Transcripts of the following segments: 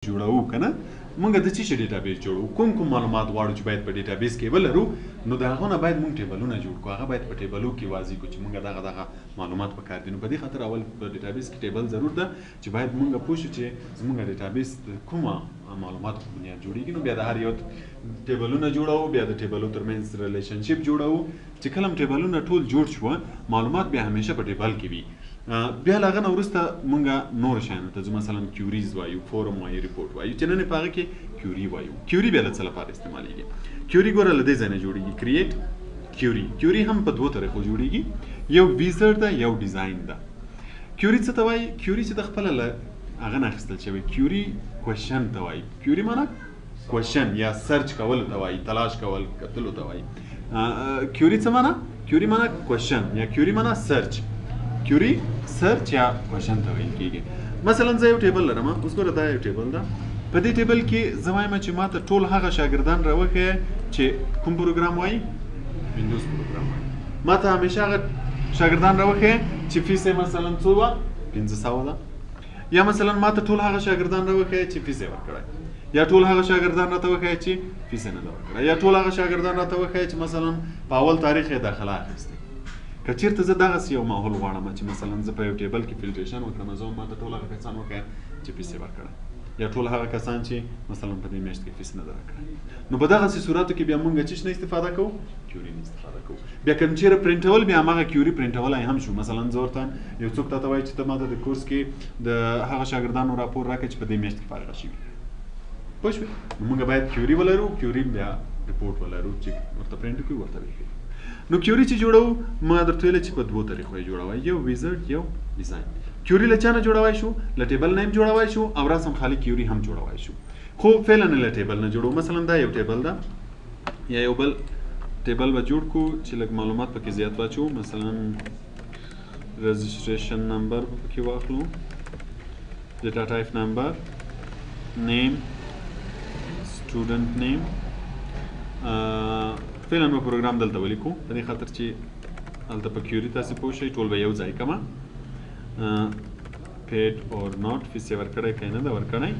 جوړوو که نه، موږ د څه شي database جوړوو، کوم کوم معلومات غواړو چې باید په database کې ولرو، نو د هغو نه باید موږ table ونه جوړ کړو، هغه باید په table و کې واضح کړو چې موږ دغه دغه معلومات پکار دي. نو په دې خاطر اول په database کې table ضرور ده چې باید موږ پوه شو چې زموږ database د کومه معلوماتو په بنیاد جوړیږي. نو بیا د هر یو table ونه جوړوو، بیا د table و ترمنځ relationship جوړوو، چې کله هم table ونه ټول جوړ شوه، معلومات بیا همیشه په table کې وي. بیا له هغه نه وروسته مونږ نور شیانو ته ځو، مثلا queries وایو، form وایو، report وایو، چې نن یې په هغه کې query وایو. query بیا له څه لپاره استعمالیږي؟ query ګوره له دې ځای نه جوړیږي، create query. query هم په دوو طریقو جوړیږي، یو wizard ده، یو design ده. query څه ته وایي؟ query چې د خپله له هغه نه اخیستل شوی، query question ته وایي. query معنا question یا search کولو ته وایي، تلاش کول، کتلو ته وایي. query څه معنا؟ query معنا question یا query معنا search. query search یا question ته ویل کیږي. مثلا زه یو table لرم، اوس ګوره دا یو table ده، په دې table کې زه وایم چې ماته ټول هغه شاګردان راوښیه چې کوم پروګرام وایي، ویندوز پروګرام وایي. ماته همیشه هغه شاګردان راوښیه چې فیس یې مثلا څو وه، 500 ده. یا مثلا ماته ټول هغه شاګردان راوښیه چې فیس یې ورکړی، یا ټول هغه شاګردان راته وښیه چې فیس یې نه ده ورکړی، یا ټول هغه شاګردان راته وښیه چې مثلا په اول تاریخ یې داخله اخیستې. که چیرته زه دغسې یو ماحول غواړم چې مثلا زه په یو table کې filtration وکړم، زه ماته ټول هغه کسان وښیه چې فیس یې ورکړی، یا ټول هغه کسان چې مثلا په دې میاشت کې فیس نه ده راکړی. نو په دغسې صورتو کې بیا مونږ څه نه استفاده کوو؟ query نه استفاده کوو. بیا که چیرې پرنټول، بیا هماغه query پرنټولی هم شو. مثلا زه ورته یو څوک تاته وایي چې ته ماته د کورس کې د هغه شاګردانو راپور راکړه چې په دې میاشت کې فارغه شوي، پوه شوې؟ نو مونږ باید query ولرو، query بیا report ولرو چې ورته پرنټ کړو، ورته وښیو. نو query چې جوړوو، ما درته ویل چې په دوو طریقو یې جوړوی، یو wizard، یو design. query له چا نه جوړوی شو؟ له table نه هم جوړوی شو او رسم خالي query هم جوړوی شو، خو فعلا له table نه جوړو. مثلا دا یو table ده، یا یو بل table به جوړ کړو چې لږ معلومات پکې زیات واچو. مثلا registration number به پکې واخلو، data type number، name، student name. فعلا به پروګرام دلته ولیکو، په دې خاطر چې هلته په query تاسې پوه شئ، ټول به یو ځای کمه. paid or not، فیس یې ورکړی که یې نه ده ورکړی،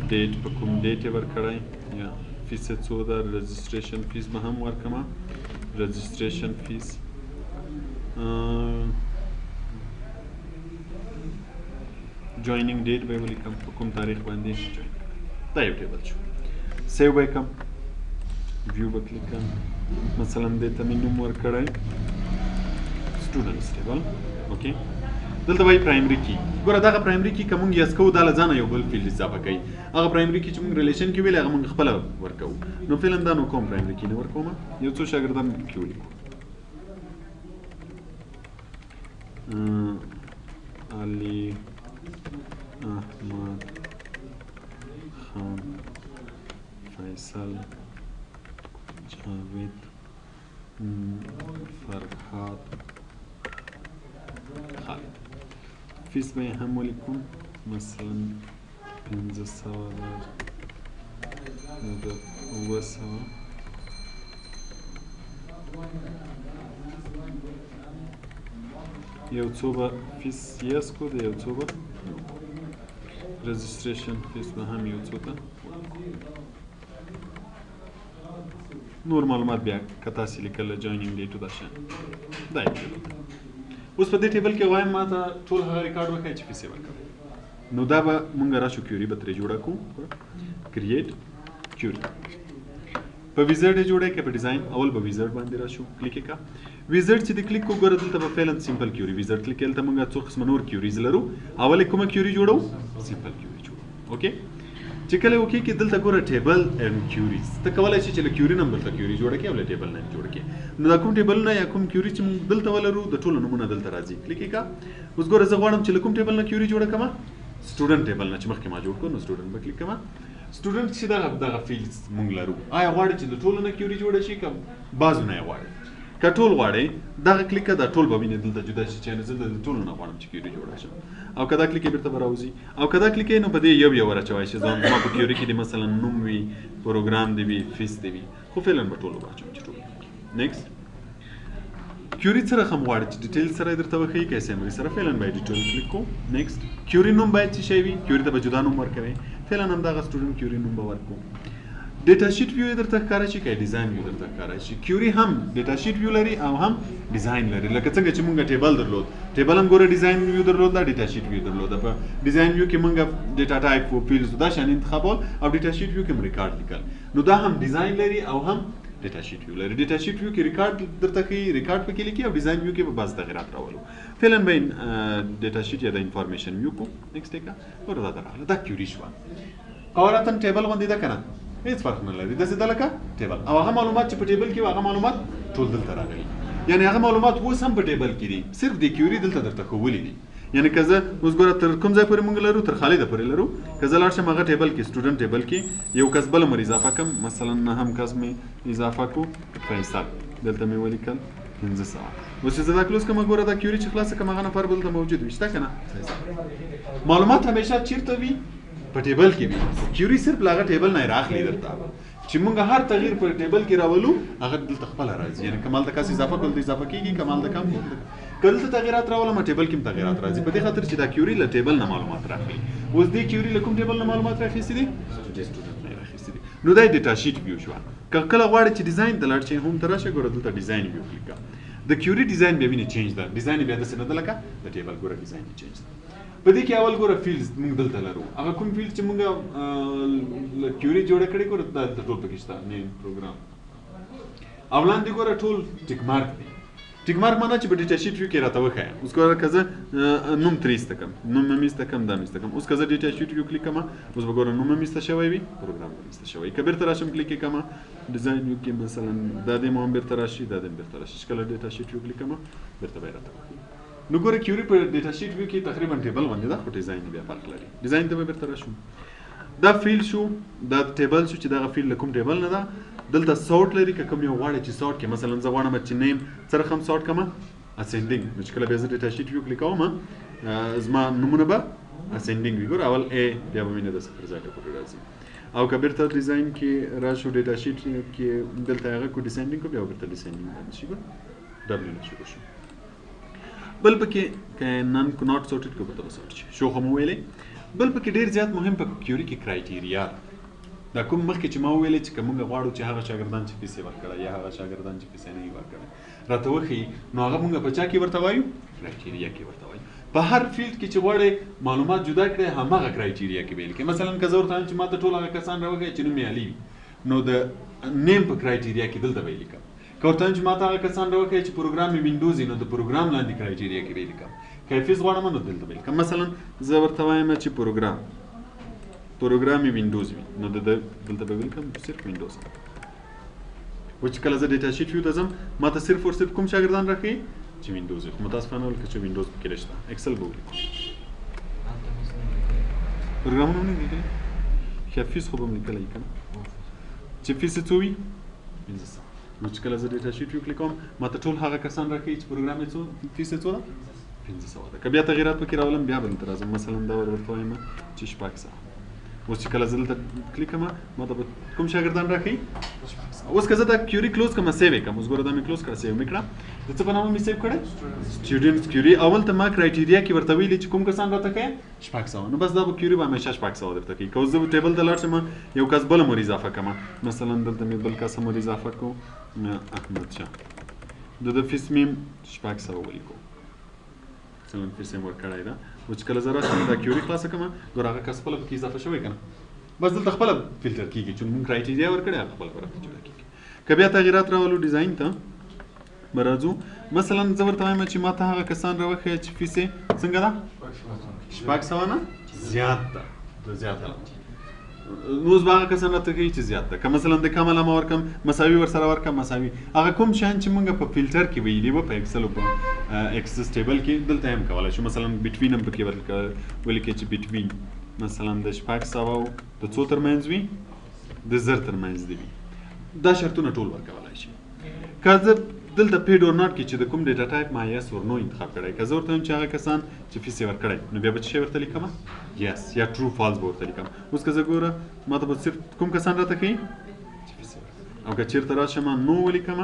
date په کوم date یې ورکړی، یا فیس یې څو ده، registration fees به هم ورکړم، registration fees، joining date به یې ولیکم، په کوم تاریخ باندې join کړی. دا یو table شو. save به یې کړم، view به کلیک کړم، مثلا دې ته مې نوم ورکړی students table. okay، دلته وایي primary key. ګوره دغه primary key که مونږ yes کوو، دا له ځانه یو بل field اضافه کوي. هغه primary key چې مونږ relation کې ویل، هغه مونږ خپله ورکوو. نو فعلا دا نو کوم primary key نه ورکوم، یو څو شاګردان پکې ولیکو. علي، احمد، خان، فیصل، جاوید، فرهاد، خالد. فیس به یې هم ولیکو، مثلا 500 ده، 700. یو څو به فیس yes کو، د یو څو به no کو. registration fees به هم یو څو ته ولیکو. نور معلومات بیا که تاسې لیکل joining date دا شیان، دا یو table دی. اوس په دې table کې وایم ما ته ټول هغه ریکارډ وښیه چې فیس یې ورکړی. نو دا به مونږ راشو query به ترې جوړه کړو، create query. په wizard یې جوړی که په design؟ اول به wizard باندې راشو، کلیک یې کړه. wizard چې دې کلیک کړو، ګوره دلته به فعلا simple query wizard کلیک کړې. دلته مونږ څو قسمه نور queries لرو. اول یې کومه query جوړو؟ simple query جوړو. okay، چې کله okay کې دلته ګوره table and queries، ته کولای شې چې له query نه هم دلته query جوړه کړې او له table نه هم جوړه کړې. نو دا کوم table نه یا کوم query چې مونږ دلته ولرو، د ټولو نومونه دلته راځي. کلیک یې کړه. اوس ګوره زه غواړم چې له کوم table نه query جوړه کړم؟ student table نه چې مخکې ما جوړ کړو، نو student به کلیک کړم. student چې دغه fields مونږ لرو، آیا غواړي چې د ټولو نه query جوړه شي که بعضو نه یې غواړي؟ که ټول غواړي دغه کلیک کړه، دا ټول به وینې دلته جدا شي چې زه د ټولو نه غواړم چې query جوړه شم. او که دا کلیک یې بېرته به راوځي، او که دا کلیک یې نو په دې یو یو ور اچوی شي. زما په query کې دې مثلا نوم وي، پروګرام دې وي، فیس دې وي، خو فعلا به ټول واچوم چې ټول. next. query څه رقم غواړي چې detail سره یې درته وښیي که summary سره؟ فعلا باید detail کلیک کو. next. query نوم باید څه شی وي؟ query ته به جدا نوم ورکوي. فعلا همدغه student query نوم به ورکو. data sheet view یې درته ښکاره شي که design view درته ښکاره شي؟ query هم data sheet view لري او هم design لري. لکه څنګه چې مونږ table درلود، table هم ګوره design view درلود، data sheet view درلود. په design view کې مونږ data type او fields دا شان انتخابول او data sheet view کې هم ریکارډ لیکل. نو دا هم design لري او هم data sheet view لري. data sheet view کې ریکارډ درته ښیي، ریکارډ پکې لیکي، او design view کې به بعض تغیرات راولو. فعلا به data sheet یا د information view کو. next ټیکه. ګوره دا راغله، دا query شوه. قوارتن table غوندې ده که نه؟ هیڅ فرق نه لري، داسې ده لکه table. او هغه معلومات چې په table کې وو هغه معلومات ټول دلته راغلي. یعنی هغه معلومات اوس هم په table کې دي، صرف د query دلته درته ښوولي دي. یعنی که زه اوس ګوره تر کوم ځای پورې مونږ لرو، تر خالده پورې لرو. که زه لاړ شم هغه table کې، student table کې یو کس بل مر اضافه کم، مثلا نهم کس مې اضافه کو، فیصل، دلته مې ولیکل 500. اوس چې زه دا close کړم، ګوره دا query چې خلاصه کړم هغه نفر به دلته موجود وي، شته که نه؟ معلومات همیشه چیرته وي؟ په table کې وي. query صرف له هغه table نه یې راخلي درته، چې مونږ هر تغییر په table کې راولو هغه دلته خپله راځي. یعنی که مالته کس اضافه کړل اضافه کېږي، که مالته کم کړل که دلته تغییرات راولم table کې هم تغییرات راځي. په دې خاطر چې دا query له table نه معلومات راخلي. اوس دې query له کوم table نه معلومات راخیستي دي؟ student نه یې راخیستي دي. نو دا data sheet view شوه. که کله غواړې چې design ته لاړ شې هم ته راشه، ګوره دلته design view کلیک کړه. د query design بیا وینې change ده، design بیا داسې نه ده لکه د table. ګوره design یې change ده. په دې کې اول ګوره fields موږ دلته لرو، هغه کوم field چې موږ query جوړه کړې، ګوره دا دلته ټول پکې شته، name، program، او لاندې ګوره ټول tick mark دي. tick mark معنا چې په data sheet view کې راته وښایه. اوس ګوره که زه نوم ترې ایسته کړم، نوم مې ایسته کړم، دا مې ایسته کړم. اوس که زه data sheet view کلیک کړم، اوس به ګوره نوم مې ایسته شوی وي، پروګرام به ایسته شوی. که بېرته راشم کلیک یې کړم، design view کې مثلا دا دې مو هم بېرته راشي، دا دې هم بېرته راشي. چې کله data sheet view کلیک کړم بېرته به یې راته وښیي. نو ګوره query په data sheet view کې تقریبا table غوندې ده، خو design یې بیا فرق لري. design ته به بېرته راشو. دا field شو، دا table شو چې دغه field له کوم table نه ده. دلته sort لري، که کوم یو غواړي چې sort کړي. مثلا زه غواړم چې name څه رقم sort کړم، ascending. نو چې کله بیا زه data sheet view کلیک کوم، زما نومونه به ascending وي. ګوره اول A، بیا به مې نه د صفر ځای ته پورې راځي. او که بېرته design کې راشو، data sheet کې دلته هغه کو descending کو، بیا بېرته descending باندې شي. ګوره W نه شروع شو. بل پکې که none کو not sorted کو، بېرته به sort شي. شو خو مو ویلې. بل پکې ډېر زیات مهم په query کې criteria دا کوم مخکې چې ما وویلې چې که موږ غواړو چې هغه شاګردان چې فیس یې ورکړی یا هغه شاګردان چې فیس یې نه وي ورکړی راته وښیي، نو هغه موږ په چا کې ورته وایو؟ criteria کې ورته وایو. په هر field کې چې غواړې معلومات جدا کړې هماغه criteria کې به یې لیکې. مثلا که زه ورته وایم چې ما ته ټول هغه کسان راوښیه چې نوم یې علي وي، نو د name په criteria کې دلته به یې لیکم. که ورته وایم چې ما ته هغه کسان راوښیه چې پروګرام یې وینډوز وي، نو د پروګرام لاندې criteria کې به یې لیکم. که فیس غواړم نو دلته به یې لیکم. مثلا زه ورته وایم چې پروګرام یې وینډوز وي، نو دلته به ولیکم صرف وینډوز. و چې کله زه data sheet view ته ځم، ما ته صرف او صرف کوم شاګردان راښیي چې وینډوز وي. خو متاسفانه ولکه چې وینډوز پکې نشته، Excel به ولیکو. پروګرامونه مې نه لیکلي، ښه فیس خو به مې لیکلی که نه، چې فیس یې څو وي؟ 500. نو چې کله زه data sheet view کلیک کوم، ما ته ټول هغه کسان راښیي چې پروګرام یې څو، فیس یې څو ده؟ 500 ده. که بیا تغییرات پکې راولم بیا به دلته راځم. مثلا دا ورته وایم چې 600. اوس چې کله زه دلته کلیک کړم، ما ته به کوم شاګردان راښیي؟ اوس که زه دا query close کړم، save یې کړم. اوس ګوره دا مې close کړه، save مې کړه. د څه په نامه مې save کړی؟ students query. اول ته ما criteria کې ورته ویلي چې کوم کسان راته ښیي؟ 600. نو بس دا به query به همیشه 600 درته ښیي. که اوس زه table ته لاړ شم، یو کس بل هم ور اضافه کړم، مثلا دلته مې بل کس هم ور اضافه کړو، احمد شاه، د ده فیس مې 600 ولیکو، مثلا فیس یې ورکړی ده. اوس چې کله زه راشم دا query خلاصه کړم، ګوره هغه کس خپله پکې اضافه شوی که نه، بس دلته خپله فلټر کېږي چې موږ criteria ورکړې، هغه خپله به راته جوړه کېږي. که بیا تغییرات راولو design ته به راځو. مثلا زه ورته وایم چې ما ته هغه کسان راوښیه چې فیس یې څنګه ده؟ 600 نه زیات ده، د زیات ده. نو اوس به هغه کسان راته ښیي چې زیات ده. که مثلا د کم علامه ورکړم، مساوي ورسره ورکړم، مساوي هغه کوم شیان چې موږ په فلټر کې ویلي وو په Excel او په Access table کې، دلته هم کولی شو. مثلا between هم پکې ولیکئ چې between مثلا د 600 او د څو ترمنځ وي، د 1000 ترمنځ دی وي. دا شرطونه ټول ورکولای شي. که زه دلته paid or not کې چې د کوم data type ما yes or no انتخاب کړی، که زه ورته وایم چې هغه کسان چې فیس یې ورکړی، نو بیا به څه شی ورته لیکم؟ yes یا true false به ورته لیکم. اوس که زه ګوره ما ته به صرف کوم کسان راته ښیي چې فیس یې ورکړی، او که چېرته راشم no ولیکم،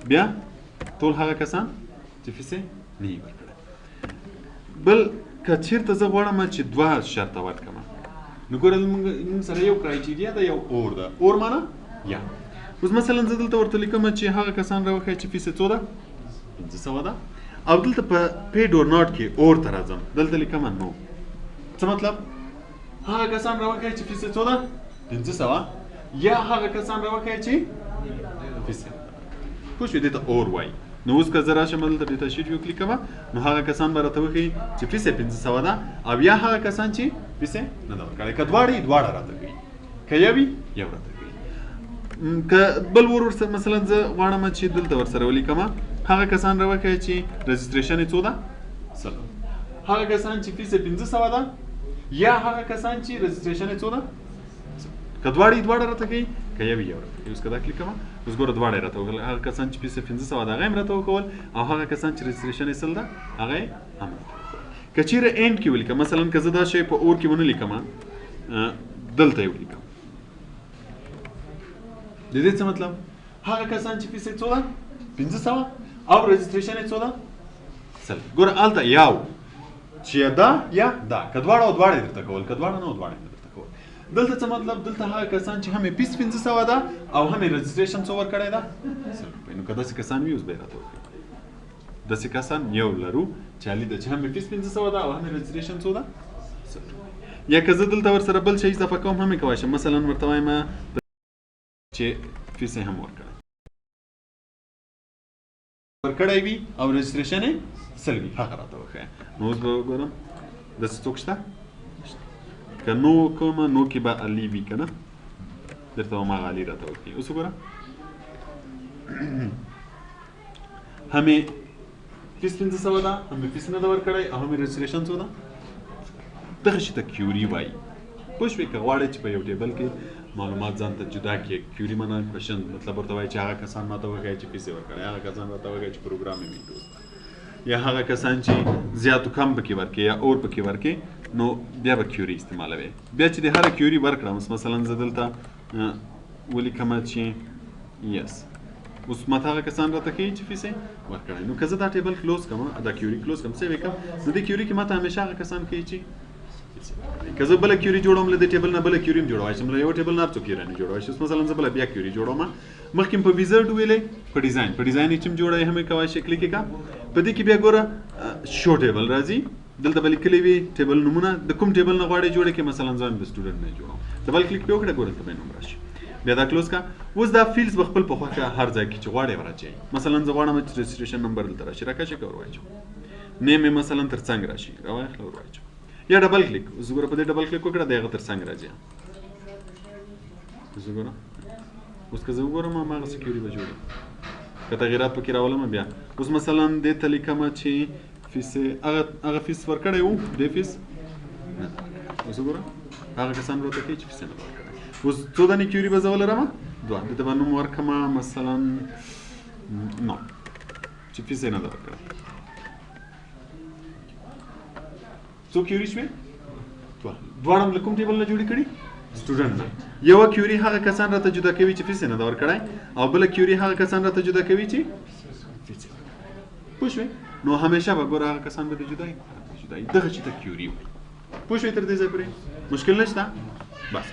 بیا ټول هغه کسان چې فیس یې نه وي ورکړی. بل که چېرته زه غواړم چې دوه شرطه ورکړم، نو ګوره موږ سره یو criteria ده، یو or ده. or معنا یا. اوس مثلا زه دلته ورته لیکم چې هغه کسان راوښیه چې فیس یې څو ده؟ 500 ده. او دلته په paid or not کې or ته راځم، دلته لیکم no. څه مطلب؟ هغه کسان راوښیه چې فیس یې څو ده؟ 500، یا هغه کسان راوښیه چې فیس یې. پوه شوې؟ دې ته or وایي. نو اوس که زه راشم دلته data sheet یو کلیک کوم، نو هغه کسان به راته وښیي چې فیس یې 500 ده، او یا هغه کسان چې فیس یې نه ده ورکړی. که دواړه یې دواړه راته ښیي، که یو یې یو راته ښیي. که بل ور ورسره مثلا زه غواړم چې دلته ورسره ولیکم هغه کسان راوښیه چې registration یې څو ده؟ 100. هغه کسان چې فیس یې 500 ده، یا هغه کسان چې registration یې څو ده؟ که دواړه یې دواړه راته ښیي، که یو یې یو راته ښیي. اوس که دا کلیک کوم، اوس ګوره دواړه یې راته وښول. هغه کسان چې فیس یې 500 ده هغه یې هم راته وښول، او هغه کسان چې registration یې 100 ده هغه یې هم راته وښول. که چېرې and کې ولیکم، مثلا که زه دا شی په or کې ونه لیکم، دلته یې ولیکم، د دې څه مطلب؟ هغه کسان چې فیس یې څو ده؟ 500 او registration یې څو ده؟ 100. ګوره هلته یو چې دا یا دا، که دواړه او دواړه یې درته کول، که دواړه نه او دواړه یې درته کول. دلته څه مطلب؟ دلته هغه کسان چې هم یې فیس 500 ده او هم یې registration څو ورکړی ده؟ 100 روپۍ. نو که داسې کسان وي اوس به یې راته وښیي. داسې کسان یو لرو چې علي ده چې هم یې فیس 500 ده او هم یې registration څو ده؟ 100 روپۍ. یا که زه دلته ورسره بل شی اضافه کوم هم یې کوای شم. مثلا ورته وایم چې فیس یې هم ورکړی وي او registration یې 100 وي، هغه راته وښیه. نو اوس به وګورم داسې څوک شته؟ که no کومه no کې به علي وي که نه، درته به هماغه علي راته وښیي. اوس وګوره هم یې فیس 500 ده، هم یې فیس نه ده ورکړی، او هم یې registration څو ده؟ دغه شي ته query وایي. پوه شوې؟ که غواړې چې په یو table کې معلومات ځان ته جدا کړي، query معنا question، مطلب ورته وایي چې هغه کسان ماته وښیه چې فیس یې ورکړی، هغه کسان راته وښیه چې پروګرام یې وینډوز ده، یا هغه کسان چې زیات و کم پکې ورکړي یا or پکې ورکړي، نو بیا به query استعمالوي. بیا چې د هره query ورکړم، اوس مثلا زه دلته ولیکم چې yes، اوس ماته هغه کسان راته ښیي چې فیس یې ورکړی. نو که زه دا table close کړم، دا query close کړم، save یې کړم، نو دې query کې ماته همیشه هغه کسان ښیي چې که زه بله query جوړوم له دې table نه بله query هم جوړوای شم، له یو table نه هر څو query نه جوړوای شم. اوس مثلا زه بله بیا query جوړوم، مخکې په wizard ویلې، په design، په design یې چې هم جوړوي هم یې کوای شي، کلیک یې کړه. په دې کې بیا ګوره show table راځي، دلته به لیکلي وي table نومونه، د کوم table نه غواړې جوړې کړې. مثلا زه د student نه جوړوم، double click پرې وکړه، ګوره دلته به یې نوم راشي. بیا دا close کړه. اوس دا fields به خپل په خوښه هر ځای کې چې غواړې وراچوي. مثلا زه غواړم چې registration number دلته راشي، راکش یې کړه ور واچوه. name یې مثلا تر څنګ راشي، راواخله ور واچوه. یا double click، اوس ګوره په دې double click وکړه، د هغه تر څنګ راځي. اوس ګوره، اوس که زه وګورم هماغسې query به جوړي، که تغییرات پکې راولم. بیا اوس مثلا دې ته لیکم چې فیس هغه فیس ورکړی و، دې فیس نه. اوس وګوره هغه کسان راته ښیي چې فیس یې نه ورکړی. اوس څو دانې query به زه ولرم؟ دوه. دې ته به نوم ورکړم مثلا no چې فیس یې نه ده ورکړی. څو query شوې؟ دوه. دواړه له کوم table نه جوړې کړي؟ student نه. یوه query هغه کسان راته جدا کوي چې فیس یې نه ده ورکړی، او بله query هغه کسان راته جدا کوي چې فیس یې ورکړی. پوه شوې؟ نو همیشه به ګوره هغه کسان به دې جدا وي، جدا وي. دغه شي ته query وایي. پوه شوې تر دې ځای پورې؟ مشکل نشته؟ بس.